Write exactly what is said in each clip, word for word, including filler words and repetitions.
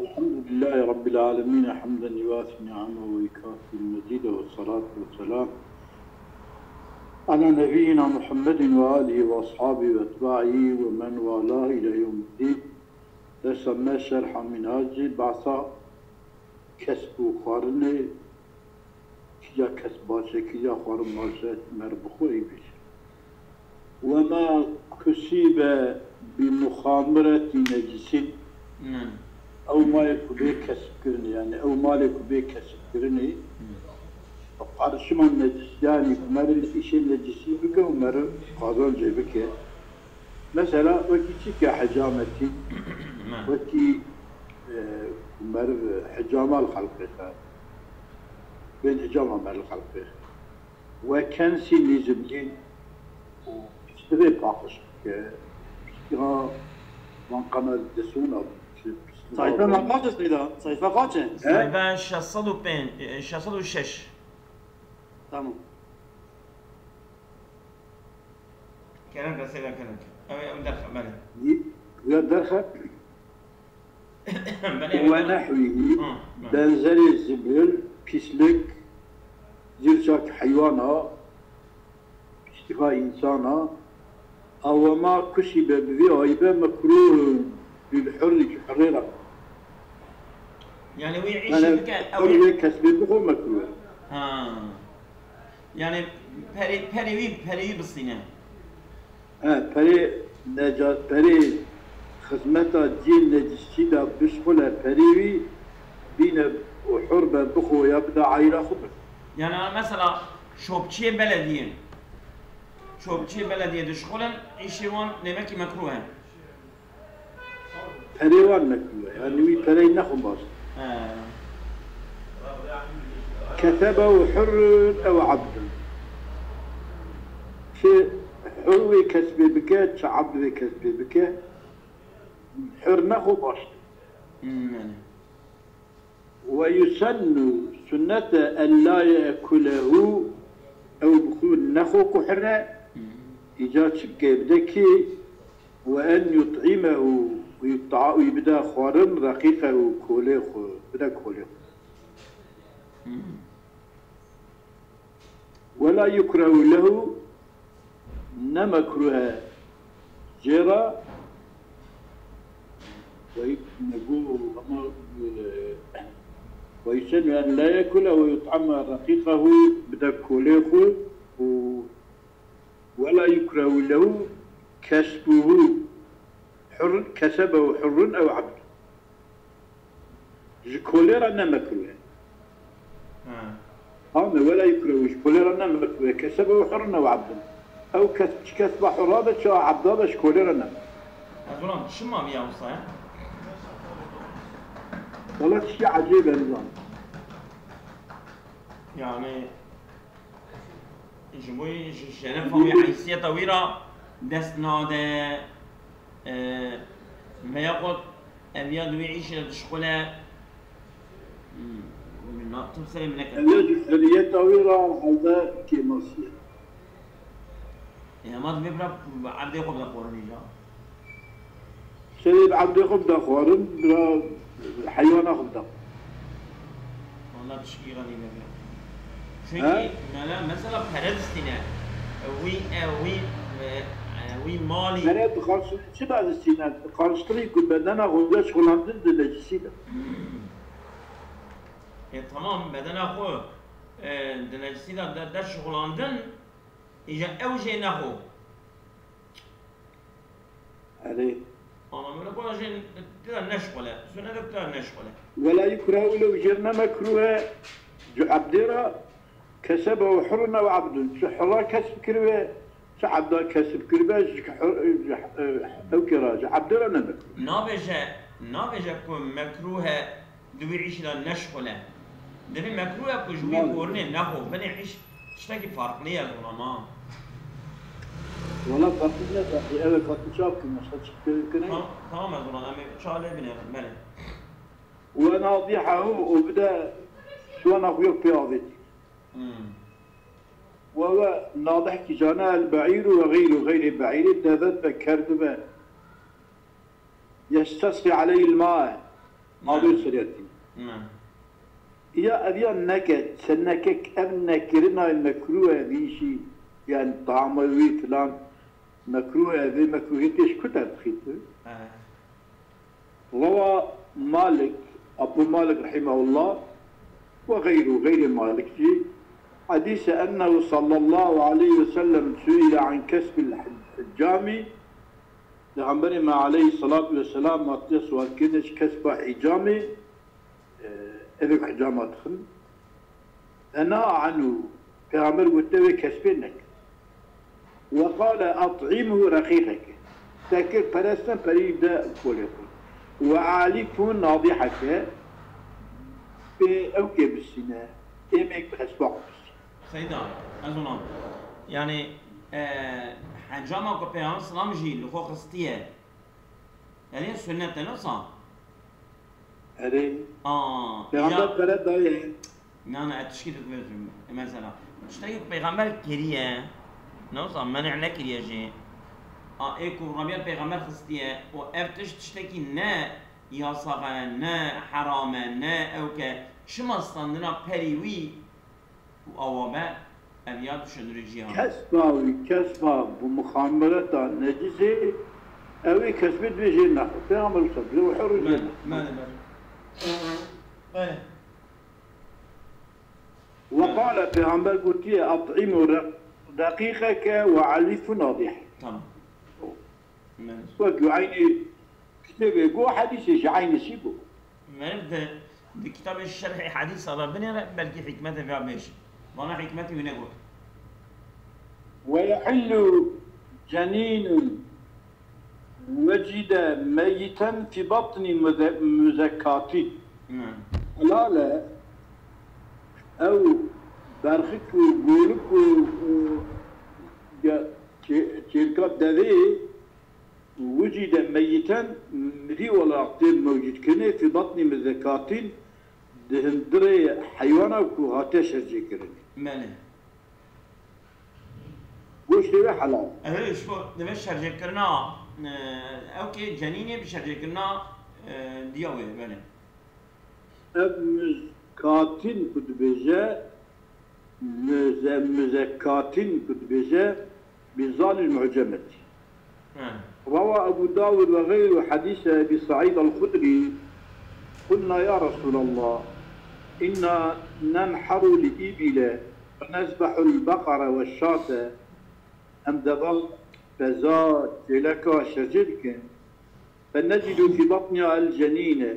الحمد لله رب العالمين، حمدا يوافي نعمه ويكافئ مزيده، والصلاة والسلام على نبينا محمد وآله وأصحابه وأتباعه ومن والاه إلى يوم الدين. Dersa me şerha Minhacê, behsa kesb û xwarinê, kîja kesb baş e, kîja xwarin baş e, mer bi xwe ê bêje. Wema kusibe bi muxamiretî necisîn, ew malê ku bê kesibkirinê, yani ew malê ku bê kesibkirinê, qarşima necisiyanî ku meriv îşê necisî bike û meriv qazancê bike. Mesela wekî çi ke hecametî, wekî, e, ku meriv hecama li xelqê xe, bên hecama mer li xelqê. Wekensî nîzimlîn û piştivê paqij bike, piştiha van qemer desûna. Sayfa me kaç e Seyda? Sayfa kaç e? Sayfa şeş sed û pênc, e, şeş sed û şeş. Tamam. Kerem ke, Seyda, kerem ke. Ew, ew derxe, belê. Yî, ya derxe. Belê, ew We derxe. nehwî, Ha, belê. Benzerê zibil, pîslik, zîrçak heywana, piştiha însana, ew wema kusibe bi vî ayîbe mekruh lil hurrî, ji hurrê re. Yani wî îşî Yani bike, ew hurrê kesbê bixwe mekruh e. Ha. Yani perê, perê wî, perê wî bistîne. He, perê neca-, perê xizmeta cihê necisî de bişxule, perê wî bîne û hur be, bixwe ya bide ayîra xwe be. Yani mesela şopçiyê belediyê, şopçiyê belediyê dişxulin, îşê wan nêmekî mekruh e. Perê wan mekruh e. Yani wî perey nexwe baş. He. Kesebehu hurrun ew abdun. Çi hur wê kesbê bike, çi abd wê kesbê bike, hur nexwe baş. Hmm, yani. Ve yusennu, sunnet e, en la ye'kulehu, ew bi xwe nexwe ku hire, Hmm. îca çi bike bide kî, ve en yut'imehu, û yut'a-, û bide xwarin, reqîqehu, kolê xwe, bide kolê xwe. Hmm. Wela yukrehu lehu, ne mekruh e jê re, ve yuk-, nebu, ama, e, ve yusenu en la yekule ve yut'ame reqîqehu, bide kolê xwe û wela yukrehu lehu kesbuhu hurr-, kesebehu hurrun ew abd. Ji kolê re ne mekruh e. Ha. Ame wela yukrehu, ji kolê re ne mekruh e. Kesebehu hurrun ew abdun. Ew kes, çi kesba hurra be, çi abda be, ji kolê re ne. Ez ulan çima viya wisa ye? Wala tiştê ecêb e, nizam. Yani, Ji bo ji şerefa wî, heysiyeta wî re dest nade, e, veya xwe eviya di wî îşê de dişixule, hmm, na, tim serê min neket. Eviya ji huriyeta wî re helde kêmasî ye. E, hema divê bira evdê xwe bide xwarin îca. Serê bi evdê xwe bide xwarin, bira heywana xwe bide. Wala tişkî xelî nebe. Çünkü He? mele-, mesela pere distîne. Wî, e, wî, e, e, wî malî. Pere bi qarşt-, çi da distîne? Bi qarştirî ku bedena xwe de şixulandin di necisî de. E, tamam, bedena xwe, e, di necisî de, de, de şixulandin, îja ew jê nexwe. Erê. Ana, mele bana jê tira neşxule. Sünnet tira neşxule. Wela yukrehu lehu, jê ne mekruh e. Ji ebdê re kesebe û hurun ew abdun. Çi hurra kesb kiribe, çi ebda kesb kiribe, ji hur-, ji, e, ew kira, ji ebdê re ne mekruh. Nabêje, nabêje ku mekruh e. Di wî îşî de neşxule. Divê mekruh e ku ji wî Nabê. Korinê nexwe. Binê îş tiştekî farqlî ye, zûna ma. Wala farqlî ne farqlî. Ev e farqlî çav kim, mesela çi kir-, kirê? Tamam, tamam, ez zûna, em ê çav lê binêrin, belê. Ve nadihehu, û bide şiwana xwe yok pê avêtî. Hmm. Ve ve nadih kî cane el be'îru ve xeyru, xeyrê be'îrê devet ve kerdive. Yestasqi aleyhil mae. Avê şerîetî. Ne. Ya ev ya neke, çi neke, ev nekirina mekrûh e, vî jî, yani, tama wî filan, mekrûh e, vê mekrûhiyetê ji ku derdixît? He. Rewa Malik, Abu Malik rahimehullah, ve gayru, gayrê Malik jî, hadîse ennehu sallallahu aleyhi ve sellem suile an kesbil hicami, Peygamberê me aleyhissalatu vesselam hatiye sualkirinê ji kesba hicamê, e, evê ku hicama dixin. Fena anhu, Peygamber gote wê kesbê neke. Ve qale at'imhu reqîqeke. Te kir perestin, perî de kolê xwe. Ve alifhu nadiheke. Pê ew kê bisîne. Êmek bi hesba xwe bisîne. Seyda, ez ona. Yani, e, hecama ku Peygamber selam jî li xwe xistiye. Yani sünnet e, nasıl? Erê. Aa, Peygamber ya pere daye. Na, na, tişkî dikvêjim. Mesela, tiştekî ku Peygamber kiriye, nasıl? Menî nekiriye jî. A, ê ku Rabia Peygamber xistiye, o ev tişt tiştekî ne yasax e, ne heram e, ne ewk e. Çima standina perî wî û awa me, ev ya düşündürücü ya. Kesba wî, kesba bu muxamereta necizê, ew ê kesbê divê jê nexwe. Peygamber wisa bile û her jê nexwe. Mele, mele. Mele. Ve qale, Peygamber gotiye, "At'imu re-, reqîqeke ve alîfu nadih." Tamam. Mele. Wek eynî kitêbê got, hadîsê jî eynî sî got. Meriv di, di kitabê Şerhê Hadîsa de binêre, belkî hikmetê vê bêje. Bana hikmetê wî negot. Ve yehillu cenînun vecide meyiten fî batnî muze-, muzekkatî. Hı. Helal e, ew berxik û golik û, û ge-, çê-, çêlka devê, Wucîde meyîten, mirî olarak tê mewcûdkirinê, fî batnî muzekatîn, di hundirê heywana ku hate şercêkirinê. Belê. Goştê wê helal. Ev ê ji bo, divê şercêkirina, e, ew kê cenînê bi şercêkirina, e, diya wê, belê. Ev muzekatîn ku dibêje, muze-, muzekatîn ku dibêje, bi zalil mu'cemetî. Hı. Rawa Ebu Dawud ve gayru hadîse Ebi Saîd el-Xudrî, "Kulna ya Resulallah, inna nenharu li îbile ve nezbehul beqere ve şate." Em deva, peza, çêleka şercê dikin. Fe necidu fî batniha el cenîne.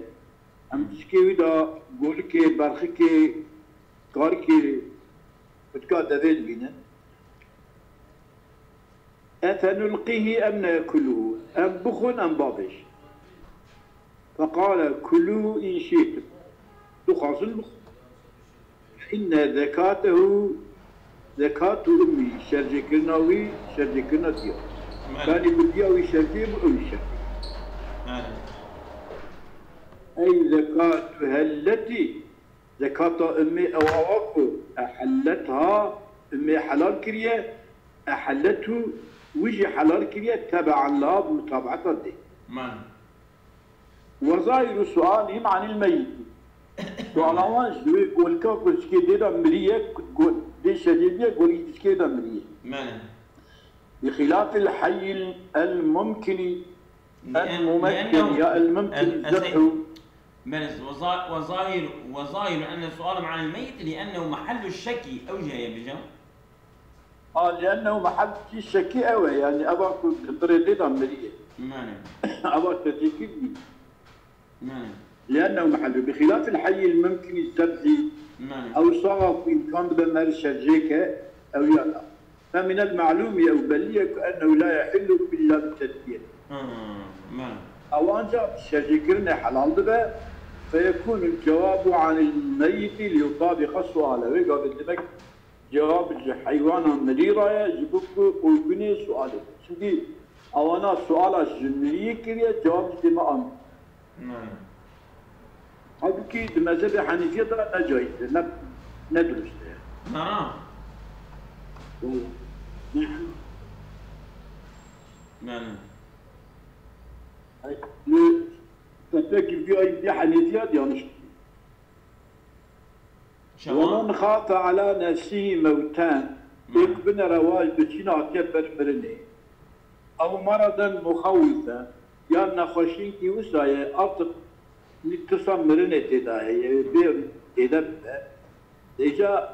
Em tişkê wî de golikê, berxikê, karikê, kutika devê dibînin. Etenulqihi em nekuluhu. Em bixwin, em bavêjin. Feqale kulu in şîtum. Dixwazin bixwin. Inne zekâtehu zekâtu ummî, şercêkirina wî, şercêkirina diya. Belê. Yanî bi diya wî şercê bû, ew jî şercê. Belê. Ey zekâtu helletî, zekata ummî ew awa ku ehelletha, ummî helal kiriye, ehelletu, wî jî helal kiriye, tebe'an leha, bi mutabaeta dê. Belê. Wezairu sualihim anil meyyit. Suala wan ji wê golka ku ji kê dê de miriye, ku go-, dê şerê bûye, golikî ji kê de miriye. Belê. Bi xilafil heyyil el mumkini, el mumekkini ya el mumkini zebhu. Belê, weza-, wezairu, wezairu enne sualihim anil meyyit li ennehu mehallu şekki, ew jî heye bêje. A, liennehu mehellî şekî ew e, yanî eva ku hundirê dê de miriye. Mane. Eva şercêkir nî. Mane. Liennehu mehellî, bi xilafil heyyil mumkinî zebhî, Mane. Ew saxa ku îmkan dibe mer şercêke, ew ya da. Fe minel ma'lûmî, ew bellî ye ku ennehu la yehillu illa bi tedbîr. Ha, mane. Ew ancak şercêkirinê helal dibe, feyekûnul cewabu anil meyyitî liyutabiqa suale. Wê gavê demek Cewab ji heywana mirî re ye, ji bo ku uygunê sualê be. Çimkî ewana suala ji miriyê kiriye, cewab jî dê me an. Hmm. Halbûkî di mezhebê Henîfiyê de ne caiz e, ne, ne dirust e. Na, na. Wala. Ne. Ne, ne. Hey, li Te pêkî vî ayî vî henêtiya yanlış. Şewa? Ve men xafe ala nefsihî mewten. Hmm. Êk binere wa ji biçîna hatiye ber mirinê. Ew meraden muxewife. Yan nexweşînkî wisa ye, artık tirsa mirinê tê de heye, bê tê de bibe. Dêca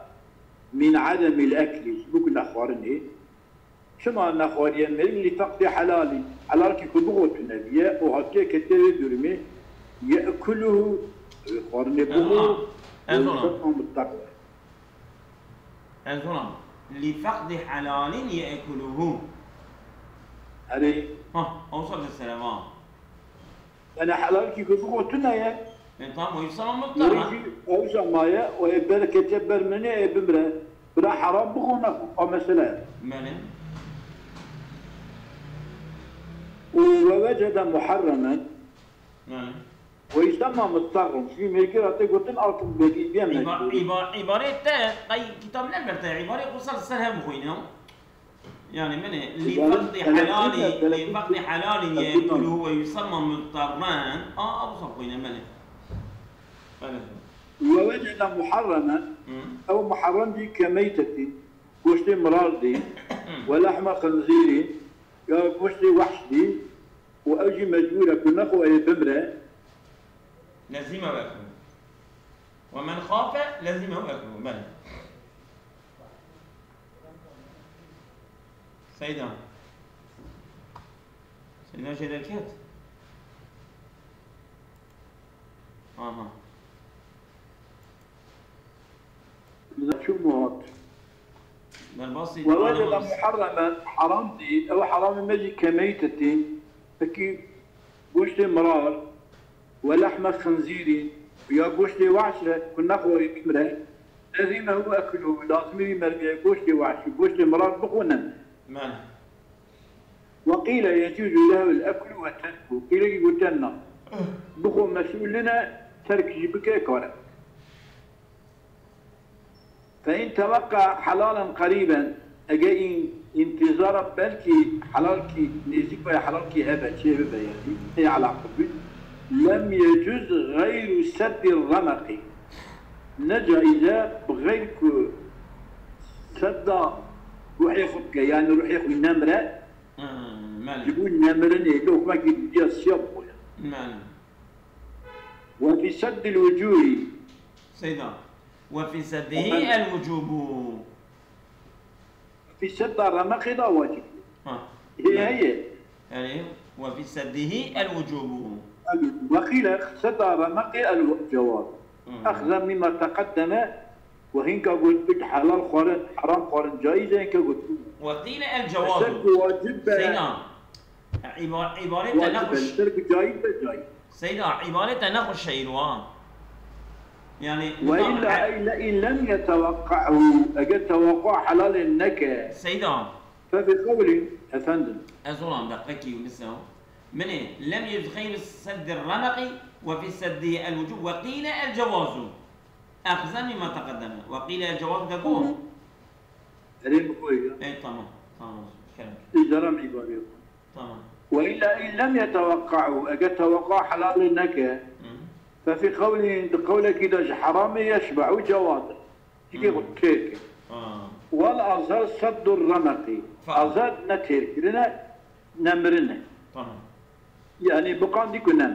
min ademil ekli, ji bo ku nexwarinê. Çima nexwariye mirin? Li feqdî helalî. Helalkî ku bixwe tune biye û hatiye ketiye wê durumê, ye'kuluhu, xwarinê bixwe, Aha. Ez ona. Mutlak. Ez ona. Li feqdî helalin ye'kuluhu. Erê. Ha, awsa de selema. Yani helalkî ku bixwe tune ye. E, tamam, o yüzden mutlak. Yeri jî awsa maye, o ê bereketiye ber mirinê, ê bimre. Bira heram bixwe nexwe. A mesele ye. Belê. Û ve vecede muharremen. Belê. Ve yüzden ma mutarrın. Şimdi mêrgî ra tê gotin artık belli diye İba-, mecbur. İba-, ibaret te, qey kitab ne berte, ibaret qusar ser hem xwîne. Yani mene, li Yani, feqdi yani, helalî, yani, li feqdi helalî yani, yekulu ve yusamma mutarren. A, a, bu sapıyla mene. Mene. Ve vecede muharremen, Hı. Ew muharrem dî ke meytetî, goştê mirar dî, Hı. Ve lahme xinzîrî, ya goştê wahş dî, û ew jî mecbûr e ku nexwe ê bimre. Lezîme weklu. Ve men xafe lezîme weklu. Belê. Seyda. Seyda jê derket. Aha. Çû muhat. Derbasî Ve wecede muharremen, heram dî, ew heramê me jî kemeytetî, pekî goştê mirar, ve lehme xinzîrî, ya goştê wahş e, ku nexwe bimre, lezîmehu ekluhu, lazimî wî merivî ye goştê wahşî, goştê mirar bixwe nemre. Men. Ve qîle yecûzu lehul eklu ve terku. Qîlekî gotiye na. Bixwe mesûl nîne, terk jî bike kare. Fe in tewekka helalen qerîben, ege în-, întîzara belkî helalkî nêzîk ve ya helalkî hebe, çê bibe yanî, ê ala qubî, lem yecuz xeyru seddî remeqî. Ne caiz e bi xeyr ku sedda ruhê xwe bike, yanî ruhê xwe nemre, Hmm, belê. Ji bo nemirinê, lokmekî diya siya bixwe. Belê. Ve fî seddil wucûhî. Seyda. Ve fî seddihî Efendim? El wucûbû. Fî sedda remeqê da wacib. Ha. Heye, heye. Erê, ve fî seddihî el wucûbû. Ve qîle sedda remeqê el cewaz. Hı. Exzen mîma teqeddeme ve hînka got helal xwarin, heram xwarin caiz e, hînka got. Ve qîle el cewazu. Ser ku wacib be. Seyda, îba-, îbarete Wacib e, nexweş. Ser ku caiz be caiz. Seyda, îbarete nexweş şeîr wa. Yani, Ve illa ey le in lem yetevekka'hu, eger tewekku helalê neke. Seyda. Fe bi qewlin, efendim. Ez olan deqekî mesela. Minê lem yecuz xeyru seddi remeqî ve fî seddihi el wucûb ve qîle el cewazu. Exzen mîma teqeddeme. Ve qîle el cewazu de got. Erê bi xwe ya. Ey, tamam. Tamam. Kerem. Îcaram îbarê. Tamam. Ve illa in lem yetevekka'u, eger tewekka helalê neke, Hı. Fe fî qewlin, di qewlekî de ji heramê yeşbe'u cewaz. Çikê Hmm. xwe têr kir. Ha. Wal azhar seddur remeqî. Tamam. Azhar ne têrkirin e, ne mirin e. Tamam. Yani biqandî ku ne.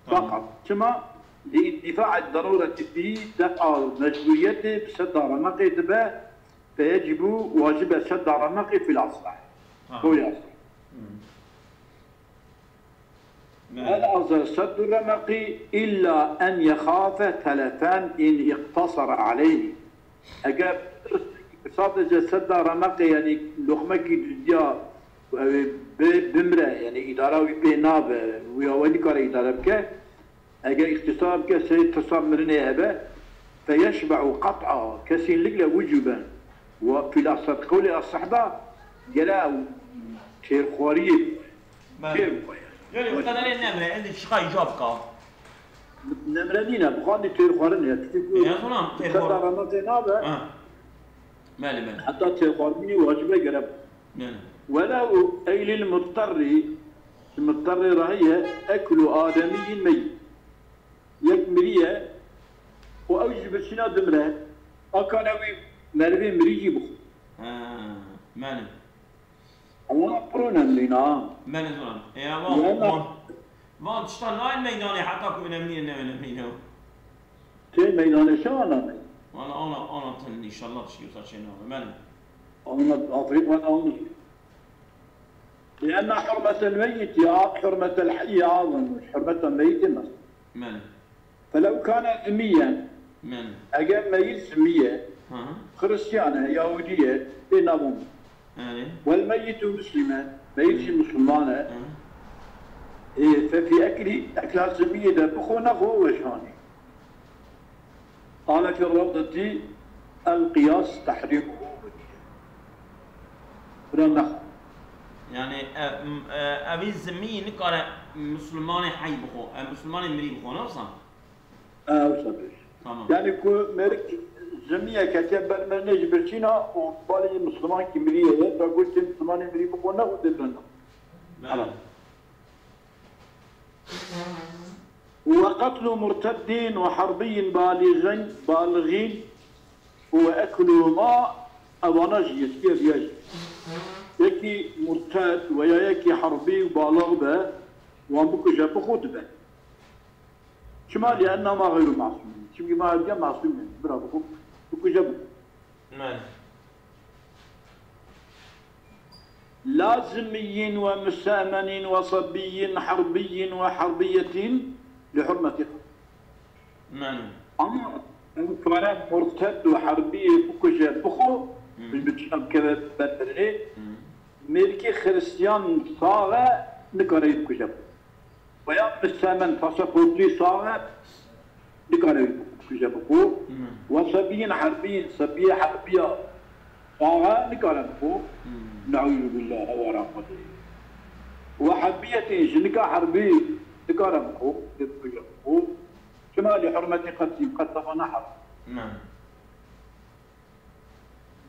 Tamam. Fakat çima? Li îndîfa'i darûretî bî, defa mecbûriyetê bi sedda remeqê dibe, feyecibû wacib e sedda remeqê fil asah. Tamam. Qewlê asah. Hmm. Hel azar seddu remeqî illa en yexafe telefen in iqtasara aleyhi. Eger sadece sedda remeqê, yani lokmekî dudiya, ew ê bi-, bimre, yani îdara wî pê nabe, wî awe nikare îdare bike, eger îxtisar bike, sê tirsa mirinê hebe, feyeşbe'u qat'a, kesinlikle wucuben. Ve fil asah, qewlê asah da, gere ew têrxwariyê Belê. Kêr bixwe. Gelê bi qederê nemre, ez ê çiqa îca bika. Nemre nîne, bi xwandî têrxwarin e. Tiştê ku E, ez ona têrxwar- sedda remeqê nabe, Ha. Belê, belê. Heta têrxwarinî wacibe gere. Belê. Welew ey lil mutterrî, ji mutterrê re heye, eklu ademiyyin meyyit. Yek miriye û ew ji birçîna dimire, a kane wî merivê mirî jî bixwe. Ha, mene. Ewana pir önemlî ne ha. Mene zor. E, ya, van, Yana van, van tiştan nayên meydanê heta ku önemlî ne, önemlî ne. Tê meydanê şewa name. Wala ana, ana tin inşallah tişkî wisa çê nabe. Mene. Ana Afrika ne olmuş. لأن حرمة الميت يا حرمة الحي أعظم، hurmeta meyitê mezin. Mene. فلو كان ذميا، Mene. Eger meyit zimî ye, Hı hı. Xristiyan e, Yahudî ye, bê nabûn. Yani. والميت مسلما، meyit jî Hı. Misliman e. Hı. Ê, ففي أكله، ekla zimiyê de bixwe nexwe weşanî. قال في الروضة القياس تحريمه. Bira nex. Yani, e, m-, e, evî zimî nikare Mislimanê hey bixwe, e, Mislimanê mirî bixwe, ne wisa? E, wisa bêj. Tamam. Yani ku merik zimiyek hetiye ber merinê ji birçîna û balê Misliman ki mirî ye, ta goştê Mislimanê mirî bixwe ne û dê bira nex. Bele. Tamam. وقتل مرتد وحربي بالغين، بالغين، وأكلهما، evana jî yekî ev ya jî. Yekî murted veya yekî herbî û balix be, wan bikuje bixwe dibe. Çima? لأنهما غير معصومين. Çimkî ma hevdiya masûm in. Bira bixwe, bikuje bixwe. Mene. لا ذمي ومستأمن وصبي حربي وحربية لحرمة قتله. Mene. Ama ew kare murted û herbiyê bikuje bixwe, Hmm. bi çiya bikeve ber merinê, Hmm. mêrikê Xristiyan sax e, nikare wî bikuje bixwe. Veya mistemen pasaportî sax e, nikare wî bikuje bixwe. Hmm. Ve sebiyên herbiyên, sebiyê herbiya sax e, nikare bixwe. Hmm. Neûzubîllah, hewa rahmetê. Ve herbiyetên jinika herbî nikare bixwe, bikuje bixwe. Çima? Li hurmetî qetlî, qetla wan ne heram. Hmm.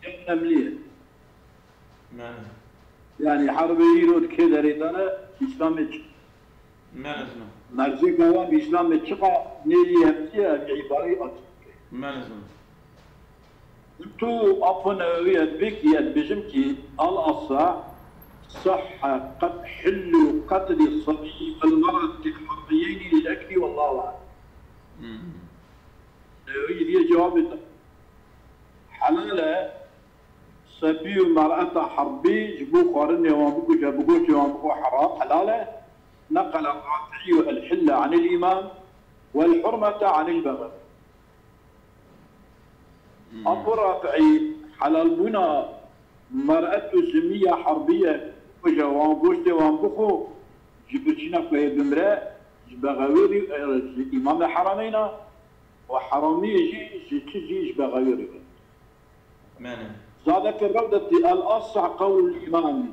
Ew nemlî ye. Mene. Yani herbê îro di kê derê de ne, Îslamê çi? Mene zina. Merzîka wan bi Îslamê çiqa nêrî hevdiye, ev îbareyî açik dike. Mene zina. Tu Apo Newewi ez bêkî ez bêjim kî al asa sahha qet hillu qetli sabiyyi vel mar'ati harbiyeynî lil ekli wallahu alem. Hmm. Newewi diye cevabê da. Helal e, sebî û mer'eta herbî ji bo xwarinê wan bikuje, bi goştê wan bixwe hera-, helal e. Neqele Rafi'î el hille anil îmam wel hurmete anil Bexewî. Hmm. Apo Rafi'î helalbûna mer'et û zimmiya herbî ye, bikuje wan, goştê wan bixwe, ji birçîna ku hê bimire, ji Bexewî rî-, e, ji Îmamê Herameyna, û heramiyê jî ji çi jî ji Bexewî re. Mene. Zade fi rewdetî el asah qewlul îmamî.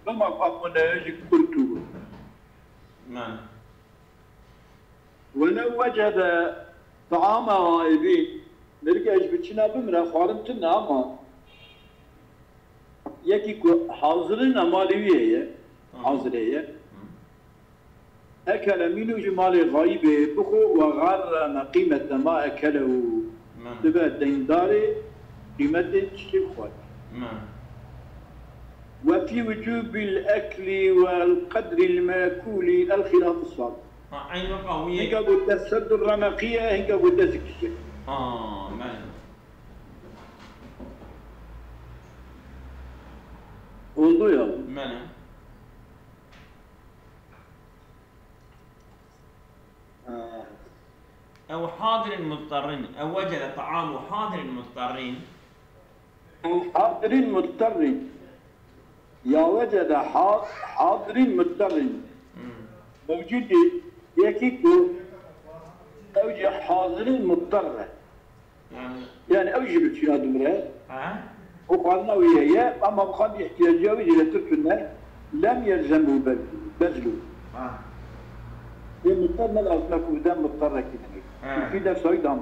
Bima Apo Newewi jî qultu. Mene. Welew wecede taama gaibîn. Merikê ji bi çina bimire, xwarin tune ama yekî ku hazirîna malê wî heye, Tamam. hazirê ye. Hı. Ekele mînû ji malê xayîbê bixwe we xerreme qîmete ma ekelehu. Mene. Dibe deyndarê qîmetê tiştê xwar. Mene. Ve fî wucûbil ekli wel qedril mekulî el xîlaf sabiq. Ha, eyn weka wî yê. Hinga gote seddur remeqiye, hinga gote zikişe. Ha, mene. Oldu ya. Mene. Ew hadirin mudterrin, ew wecede ta'amu hadirin mudterrin. Ew hadirin mudterrin. Ya wecede ha-, hadirin mudterrin. Hmm. Mewcudî yekî ku ew jî hadirin mudterre. Yani. Yani ew jî bi çîna dimire. Ha? O xwarina wî heye, ama bi xwendî ihtiyaciya wî zêdetir tune. Lem yelzemû be-, bezlû. Ha. Ê muter ne lazim e ku bide muterekî demek. Ha. Fî nefsa wî dam.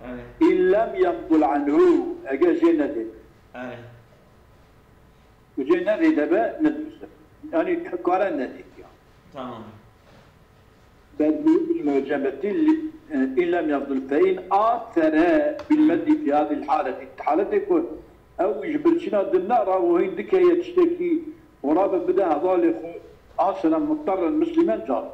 Evet. İn lem yaqbul anhu, eger jê nedê. Evet. Ku jê nedê de be, ne dirust e. Yani kare nedê ya. Tamam. Bedlû bil mu'cemeti li, e, in lem yafdil fe in asere bil meddi fi hadil haleti. Haletê ku ew ji birçîna dimne ra û hîn dikeye tiştekî û rabe bide hevalê xwe asere mutterren muslimen caz.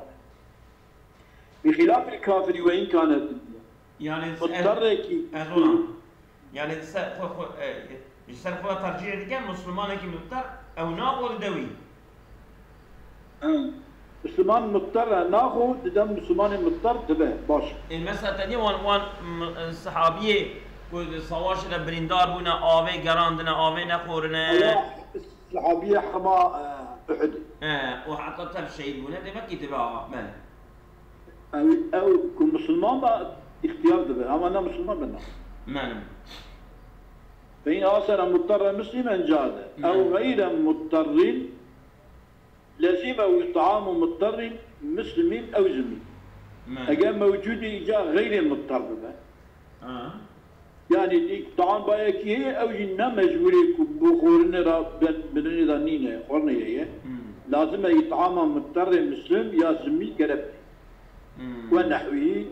Bi xilafil kafirî ve in kane dimne. Yani ez, Mutterrekî. ez ona. Yani ser xwe, xwe, e, ji ser xwe tercih dike, Muslimanekî muttar, ew naxwe dide wî. Em, Misliman muttar e, naxwe dide Mislimanê muttar dibe. Baş. E, mesela te dî wan, wan, m-, e, sahabiyê ku di savaşê de birîndar bûne, avê gerandine, avê nexorine. Allah, sahabiye hema, e, Uhud. E, û heta tev şehîd bûne, demek ki dibe ava. Belê. Ew, ew ku Misliman be, îxtiyar dibe, ama ne Misliman be, ne. Belê. Fe in asere muttarren muslimen caze. Ew Belê. gayre muttarrin, lezîme wî ta'amu muttarrin muslimin ew zimî. Belê. Eger mewcûdî îca xeyrê muttar bibe. Ha. Yani, taam bayekî heye, ew jî ne mecbûrê ku bo xwarinê re ben birinê de nîne, xwarinê heye. Hmm. Lazim e îtama mutterê muslim ya zimî gerek. Hmm. Ve nehwî,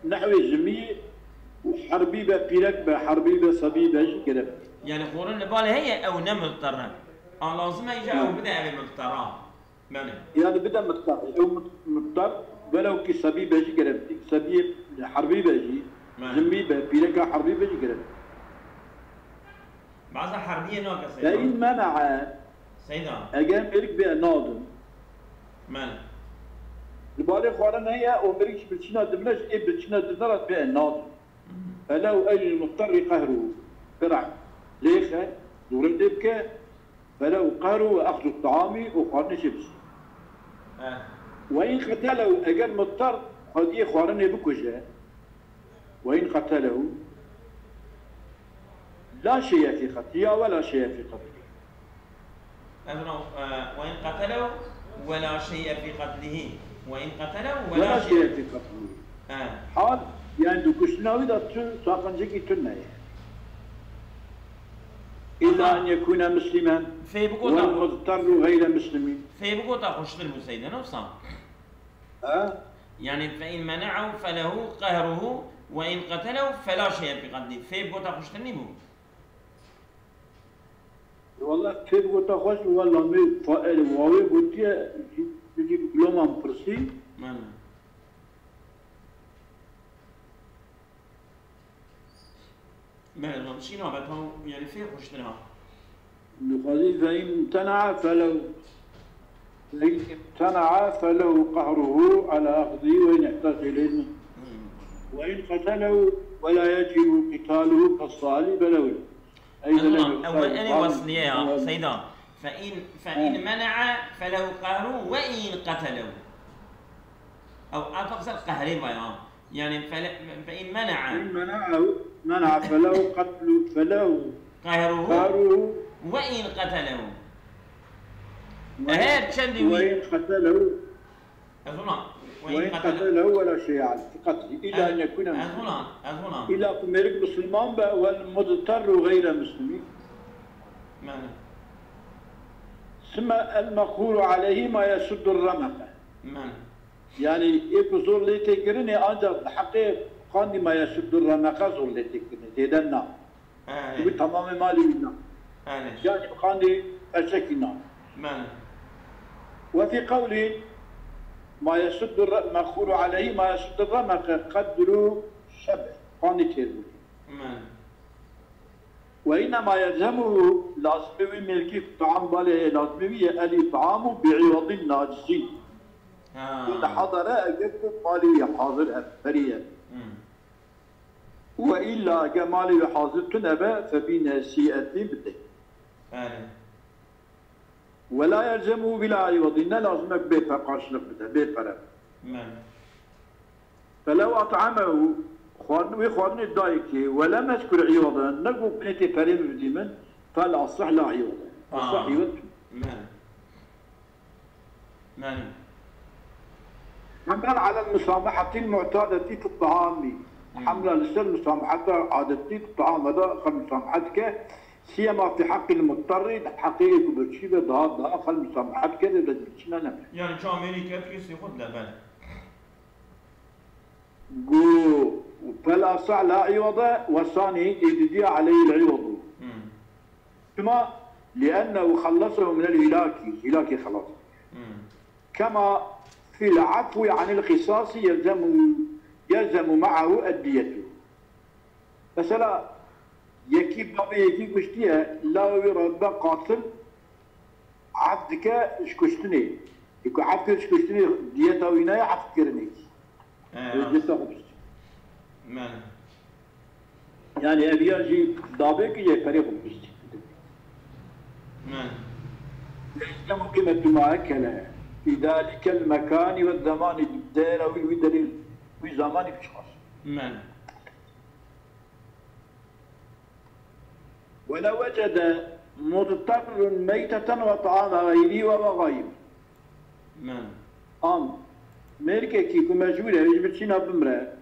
nehwê zimî û herbî be, pîrek be, herbî be, sebî be jî gerek. Yani, xwarin li balê heye, ew ne mutterre. A lazim e, îca ew bide, ew ê muttera. Belê. Yani bide muttar. Ew mut-, muttar, welew ki sebî be jî gerek. Sebî herbî be jî, Belê. zimmî be, pîreka herbî be jî gerek. Baza herbiyê nake Seyda. Fe in mena'a. Seyda. Eger mêrik bê nadin. Belê. Li balê xwarin heye, o mêrik ji birçîna dimle, ji ê birçîna dimle re bê nadin. Hı hı. Felew ecrî muttarî qehru. Qira. Lêxe, zorê lê bike, Felew qehru ve exzu taamî û xwarinê çê bişî. Eh. Ve in qetelew, eger muttar xwediyê xwarinê bikuje, ve in qetelew, la şey'e fî qetlî ya ve la şey'e fî qetlî. Ez ona, eh, ve in qetelew ve la şey'e fî qetlîhî. Ve in qetelew ve Ve la la şey'e şey'e fî qetlîhî. Eh. Hal, yani di kuştina wî de tu saqincekî tune ye. Îlla Aha. en yekûne muslimen Fê bigota vel xwe. muzterru geyre muslimîn. Fê bigota xweştir bû Seyda, ne wisa? Ha? Yani fe in mene'ehu felehu qehruhu ve in qetelehu fela şey'e fî qetlî. Fê bigota xweştir nîbû? Wala fê bigota xweş bû, wala me fael wawê gotiye, jî, jî bi guloman pirsî. Mane. Belê, şîna be, tam, yani, fê xweştir ha. Dixwazî fe in imtena'a felew, fe in imtena'a felew qehruhu ala axzî ve in ihtace ileyhi. Hmm. Ve in qetelehu ve la yecibu qitaluhu qessali belew. Ey Ez belew, ona, ew qessali, enê pardon. wasliye ya, Seyda. Fe in, fe in Ha. mene'a felehu qehruhu ve in qetelehu. Ew, ew qesel qehrê ve ya. Yani, fele-, fe in mene'a. فإن منعه، منع فله قتل، فله Qehruhu. qehruhu. Ve in qetelehu. Ve Eher çendî wî. وإن قتله، Ez ona. Ve in وإن qetele. قتله ولا شيء عليه في قتله، إلا Ez, أن يكون ez مسلما. ona, ez ona. إلا ku mêrik Müslüman be, والمضطر غير مسلم. Mane. ثم المقهور عليه ما يسد الرمق. Mane. Yani, ê ku zor lê tê kirinê, ancak bi heqê qandî ma yesuddu remeqa zor lê tê kirinê, zêde na. He. Bi tamamê malê wî na. He. Yani, bi qandî perçekî na. Mane. Ve fî qewlî ma yesuddu re-, mexûru aleyhî ma yesuddu remeqa qedru şeb. Qandî têr bû. Mane. Ve innema yelzemuhu, lazimê wî mêrkî taam balê heye, lazimê wî ye, el ît'amu bi îwadin nacizî. Ha. Li hadere eger ku malê wî hazir e, ferî ye. Hmm. Ve illa eger malê wî hazir tune be, fe bi nesî'etî bide. Belê. Ve la yelzemuhu bila îwadî, ne lazim e bê pe-, qarşılık bide, bê pere. Belê. Felew at'amehu, xwarin-, wê xwarinê dayê kê, ve lem yezkur îwaden, ne got binê tê perê min bidî min, fel asah la îwade. Asah Aa. îwad. Belê. Belê. Hemlen alel musamahatil mu'tadeti fit taami. Hmm. Hemla li ser musamahata adetî di taama de xwe musamaha dike, siyema fi heqil muttarî, di heqê ku birçî be daha, daha xwe musamaha dike, de bi birçî ne nebe. Yani camêrî ket kesê xwe dile, belê. Go, فالأصح لا عوض، والثاني ازدياد عليه العوض. Hmm. Çima? لأنه خلصه من الهلاك، هلاك خلاص. Hmm. كما في العفو عن القصاص يلزم، يلزم معه الدية. Mesela, yekî bavê yekî kuştiye, lawê wî re be qatil, ef dike ji kuştinê. Yê ku ef kir ji kuştinê, diyeta wî nayê, ef kirinê. He, rast. Diyeta xwe bişt. Mele. Yani ev ya jî dabê ki ye perê xwe bişt. Mele. يلزم قيمة ما أكل في ذلك المكان والزمان, dera wî, wî derê, wî zamanî bişxas. Mele. ولو وجد مضطر ميتة وطعام غيره وهو غائب. Mele. An, mêrkekî ku mecbûr e, ji birçîna bimre,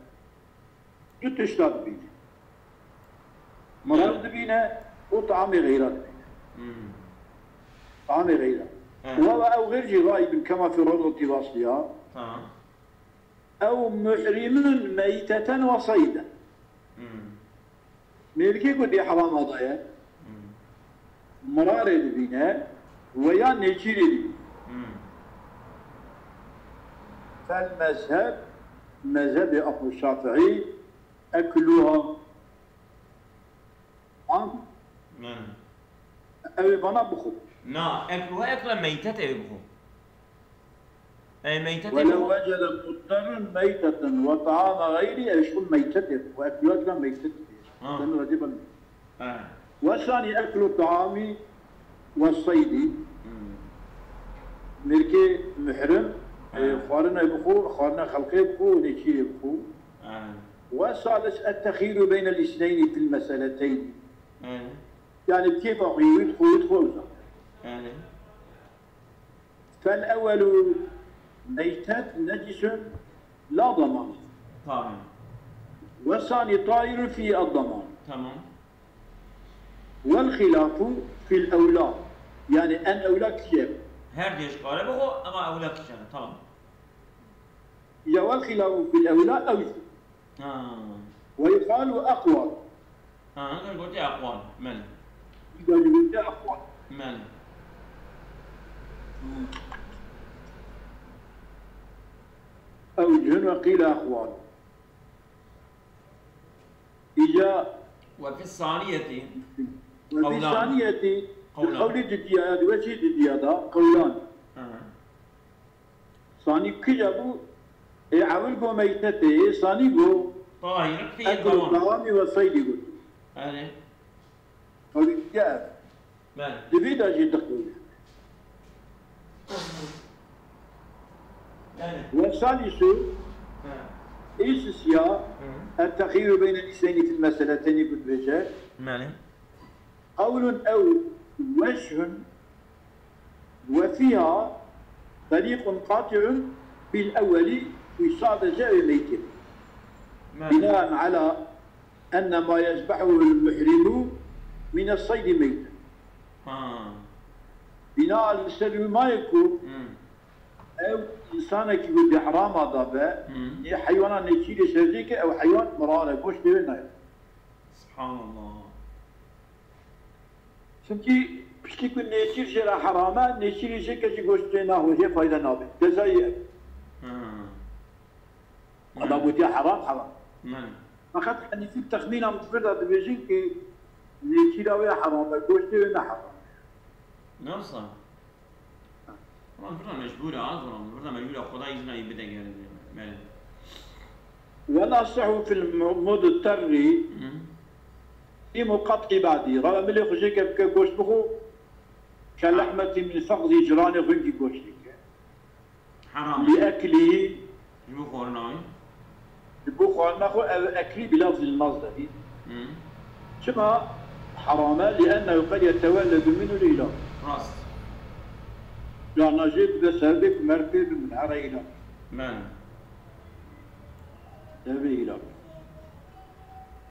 du tişta dibîne. Mirar dibîne û taamê xeyra dibîne. Hmm. Taamê xeyra. He. Û ew xêr jî غائب كما في الروضة الوصلية. Tamam. Ew muhrimun meyteten ve sayden. Hmm. Mêrkê ku di herama de ye, Hmm. mirarê dibîne, weya nêçîrê dibîne. Hmm. Fel mezheb, mezhebê Abu Şafii, ekluha, an, Yani. Ew ê vana bixwe. Na, ekluha ekla meytet ew ê bixwe. Ey meytet ew ولو bixwe. وجد مضطر ميتة وطعام غيره, ew şûn meytet ew bixwe. Ekluha ekla meytet ew. Ha. Sen radî ben. Ha. Ve şanî eklu taamî ve seydi. Hmm. Mirkê muhrim, Ha. e, xwarine bixwe, xwarine xelqê bixwe, nêçîrê bixwe. Ha. Ve salis et-texîru beynel isneyni fil meseleteyni. He. Yani kêfa xwe wî dixwe, wî dixwe wisa. Yani. Fel ewwelu meytet necisun la daman. Tamam. Ve sani tairun fi ad-daman. Tamam. Vel hilafu fil ewla. Yani en ewla kî ye? Her dêş kare bixwe, ama ewla kî ye? Tamam. Ya vel hilafu fil ewla ew. Ha. Ve yuqalu aqwal. Ha, gotê aqwal. Mele. Gotê aqwal. Mele. Ew cihun ve qîle aqwal. Îca Ve fi saniyeti. Ve fi Qewlan. saniyeti. Qewlan. Qewlî didiya ya, di weçî didiya da, qewlan. Hı hı. Sanî kija bû? Ê ewil go meytetê, ê sanî go Tahir, fi eklu tamam. Tawamî ve seydî got. Yani. Qewlî didiya ev. Bele. Di vî de jî diqewle. Yani. Ve salisu, Ha. ê sisiya, Hı. et-texîru beynel isneyni fil meseleteyni ku dibêje. Bele. Qewlun ew wechun ve fîha tariqun qati'un bil ewweli, wî sadece ew meytê. Binaen ala enne ma yezbehuhul muhrimu mine seydi meytun. Ha. Bina li ser wî mayê ku Hmm. ew însanekî ku di herama da be, Hmm. nê heywana nêçîrê sercê ke ew heywan mirar e, goştê wê nayê. Subhanallah. Çimkî piştî ku nêçîr jê re heram e, nêçîrê jê ke jî goştê naxwe, jê fayde nabe. Cezayê ev. Ha. Ana gotiya heram, heram. Mele. Feqet Henîfî texmîna min vir de dibêjin ki nêçîra wê heram e, goştê wê ne heram e. Ne wisa? Ama vir de mecbûr e, az zaman. Vir de mecbûr e, Xwedayê îzna wî bide gelin. Mele. Vel asihhu fil mu-, mudterri Hı. fi muqat'i ba'di. Rava milê xwe jê ke bike goşt bixwe, ke lehmetî min fexzî ciranê xwe kî goştê ke. Heram. Li eklî. Ji bo xwarina wî. Ji bo xwarina xwe ev eklî bi lafzî mazderî. Hı. Çima heram e? Li ennehu qed yetewelladu minhu l-îlaf. Rast. Carna jê dibe sebebê ku merg pê bimire, here îlaf. Bele. Devê îlaf.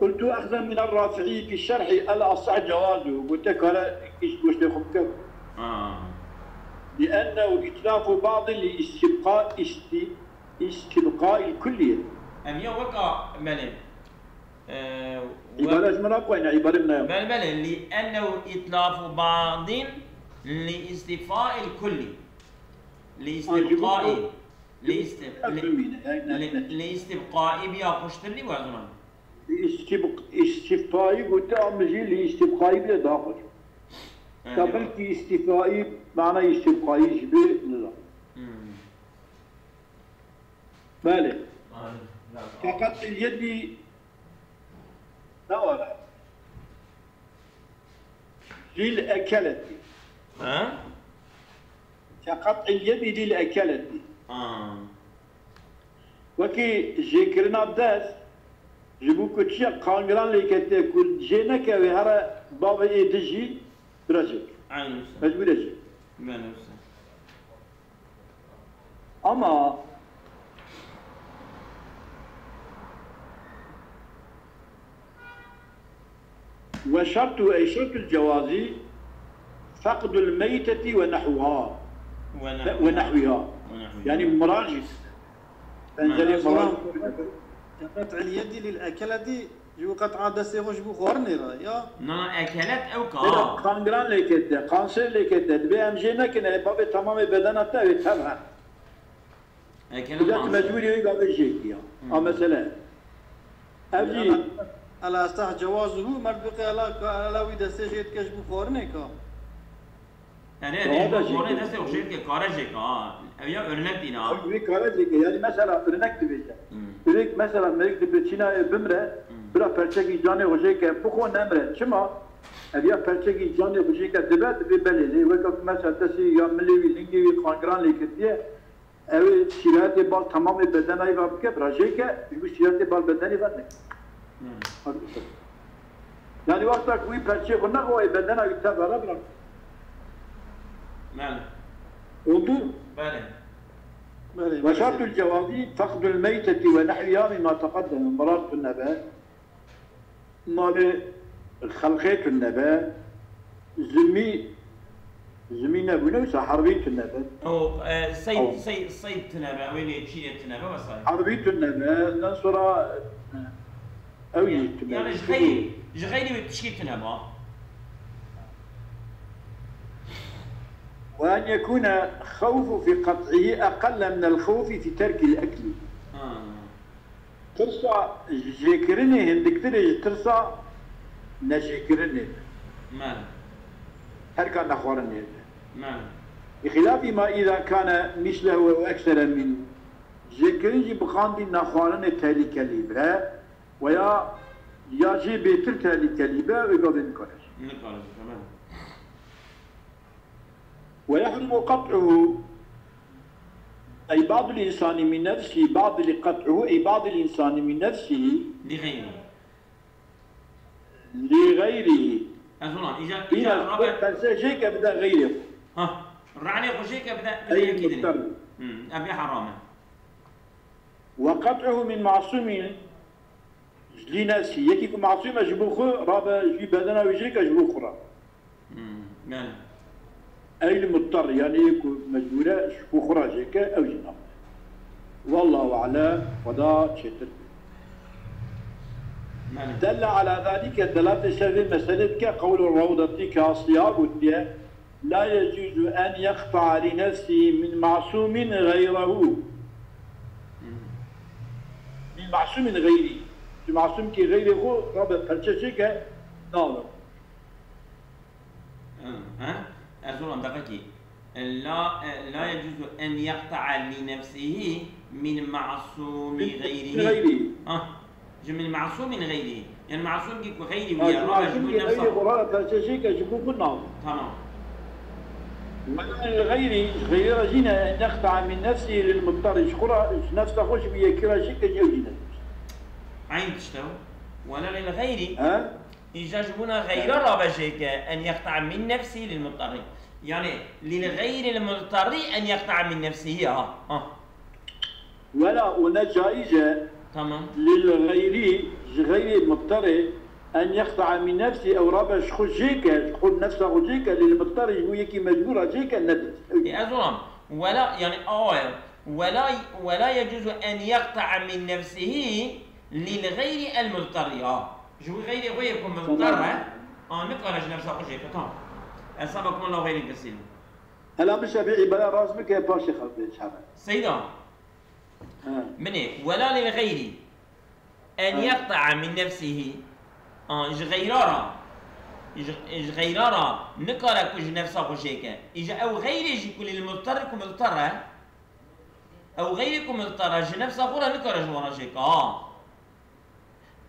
قلت أخذا من الرافعي في الشرح الأصح جوازه، gote kare îş goştê xwe bike. Ha. لأنه إتلاف بعض لاستبقاء است-، استبقاء الكلية. Em ya weka, belê. Ee, we- Îbare ji min re xweyne, îbare min heye. Belê, belê. لأنه إتلاف بعض لاستيفاء الكل. Ha, ji bo لاستبقاء. Li îstib-, li, li, li îstibqaî biya xweştir nî wezûnan. Li îstib-, îstibqaî gote, em jî li îstibqaî bile daha xweş. Belê. Ya belkî îstîfaî, mana îstibqaî ji bê nizam. Hmm. Belê. Belê. Feqet yedî ne were. Lil ekeleti. Ha? Ke qet'il yedî lil ekeleti. Ha. Wekî jêkirina dest, ji bo ku çiya qangiran lê ketiye ku jê neke wê here bavê ê dijî bira jêk. Aynen wisa. Mecbûr e jêk. Aynen wisa. Ama وشرط، أي شرط الجواز، فقد الميتة ونحوها. ونحوها. ونحوها. ونحوها. Yani mirac. Benzeri mirac. Qet'il yedî lil ekeleti, ji bo qet'a destê xwe ji bo xwarinê re, ya? Na, na, ekelet ew ka. Qangiran lê kete, kanser lê kete, dibê em jê nekin, e, bavê tamamê bedena te, wê tev he. Ekelet. Îca tu mecbûrî wî gavê jêkî ya. Hmm. A mesele. Ev jî. Ela, ela estah cewazuhu, merd bike ela, ka ela wî destê jê dike ji bo xwarinê ka. Erê, erê, ji bo xwarinê destê xwe jê dike, kare jêka, ha. Ev ya örnek dîna. Ev wî kare jêke, yani mesela örnek dibêje. Hmm. Dirêk mesela meyik dibe çîna ê bimre, hmm, bira perçekî canê xwe jêke, bixwe nemre. Çima? Ev ya perçekî canê xwe jêke dibe, dibe belê. Lê weke ku mesela destê ya milê wî, lingê wî qangiran lê ketiye, Ew ê sîrayetê bal temamê bedena wî ve bike, bira jêke, ji bo sîrayetê bal bedenê ve neke. Hmm. Hadi bakalım. Yani wexta ku wî perçê xwe nexwe, ê bedena wî tevera bira. Belê. Oldu? Belê. Belê, belê. وشرط الجواز فقد الميتة ونحوها مما تقدم، مرار tune be. Malê xelqê tune be, zimî, zimî nebûne, wisa herbî tune be. O, e, seyd, seyd, seyd tune be, wê lê çîrê tune be, wesay. Herbî tune be, ondan sonra, e, ew jî tune be. Yani ji xeyrî, ji xeyrî wê tişkî tune be. وأن يكون خوف في قطعه أقل من الخوف في ترك الأكل. Ha. Tirsa jêkirinê hindiktir e ji tirsa nejêkirinê. Mel. Herka nexwarinê. Mel. بخلاف ما إذا كان مثله أو أكثر منه. Jêkirin jî bi qandî nexwarinê tehlîkelî be, weya ya jê bêtir tehlîkelî be, wê gavê nikare. Nikare, tamam. ويحرم قطعه، أي بعض الإنسان من نفسه، بعض قطعه، أي بعض الإنسان من نفسه لغيره. لغيره. Ez ona, îca, îca Îna rabe. Perse jêke bide xeyrê xwe. Ha, ranê xwe jêke bide, bide Ey yekî dinê. Muhterem. Hmm, ev ê heram e. وقطعه من معصوم Ji lî nefsî, yekî ku masûm e ji bo xwe rabe, ji wî bedena wî jêke ji bo xwe re. Hmm, belê. Ey li muttar, yani yê ku mecbûr e ji bo xwe re jêke, ew jî nabe. Wallahu alem, Xweda çêtir bî. Belê. دل على ذلك، delatê ser vê meselê dike, qewlê Rewdetî ke asliya gotiye, لا يجوز أن يقطع لنفسه من معصوم غيره. Hmm. من معصوم غيره. Ji masûmkî xeyrê xwe rabe perçe çêke, nabe. Ha, ha? Erzurum, deqekî. لا، لا يجوز أن يقطع لنفسه من معصوم غيره. غيره. Ha. Ji min masûmin xeyrî. Yani masûmkî ku xeyrî wî ye, rabe ji bo nefsa xwe. Rabe perçe çêke ji bo xwe nabe. Tamam. Wela li xeyrî, ji xeyrî re jî ne, en yeqta'a min nefsî lil muttarî. Ji xwe re, ji nefsa xwe ji bo yekî re jêke ji ew jî ne. Eyn tişt e. Wela lil xeyrî. He? Îca ji bona xeyra rabe jêke, en yeqta'a min nefsî lil muttarî. Yani, lil xeyrî lil muttarî en yeqta'a min nefsî. Ha. Ha. Wela û ne caiz e. Tamam. Lil xeyrî, ji xeyrê muttarê, en yeqta'a min nefsî, ew rabe ji xwe jêke, ji xwe nefsa xwe jêke, lil muttarî ji bo yekî mecbûra jêke, nedibit. Ê, ez olam. Wela, yani, awa ye. ولا ولا يجوز أن يقطع من نفسه للغير المضطر. Ya. Ji wî xeyrê xwe yê ku mudtar e, a nikare ji nefsa xwe jêke. Tamam. Hesaba ku min la xeyrên kesî. Hela min şevî îbare rast bike, paşê xelk bê çare. Seyda. He. Min ê, ولا للغير أن He. يقطع من نفسه. A, ji xeyra ra. Ji, ji xeyra ra nikare ku ji nefsa xwe jêke. Îja ew xeyrê jî ku lil mudtar ku mudtar e. Ew xeyrê ku mudtar e, ji nefsa xwe re nikare ji wan re jêke. Ha.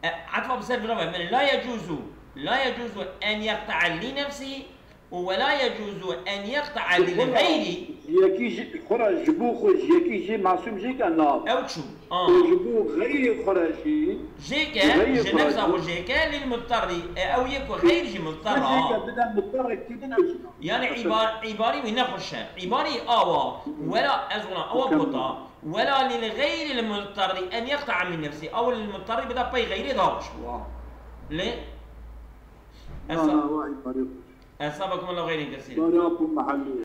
E, etfa bi ser vira ve. Min لا يجوز، لا يجوز أن يقطع لنفسه ولا يجوز أن يقطع Ji xwe re, للغير. Ji yekî jî, xwe re ji bo xwe ji yekî jî masûm jêke na. Ew çû. A. Û ji bo xeyrê xwe re jî, Jêke, ji xeyrê ji xwe re nefsa jî. Xwe jêke, lil mudtarri. E, ew yê ku xeyr jî mudtar Jêke a. Bide mudtarrek tê din ew jî na. Yani Mesela. Îbar-, îbarî wî nexweş e. Îbarî awa, wela ez wina awa Mükemmel. Gota. ولا للغير المضطر أن يقطع من نفسه. Ew lil mudtarrî bida pey xeyrê daha xweş bû, ha. Lê Na, esa-, na, wa îbarê xweş. Hesaba ku min la xeyrên kesî. Îbarê Apo Mehellî.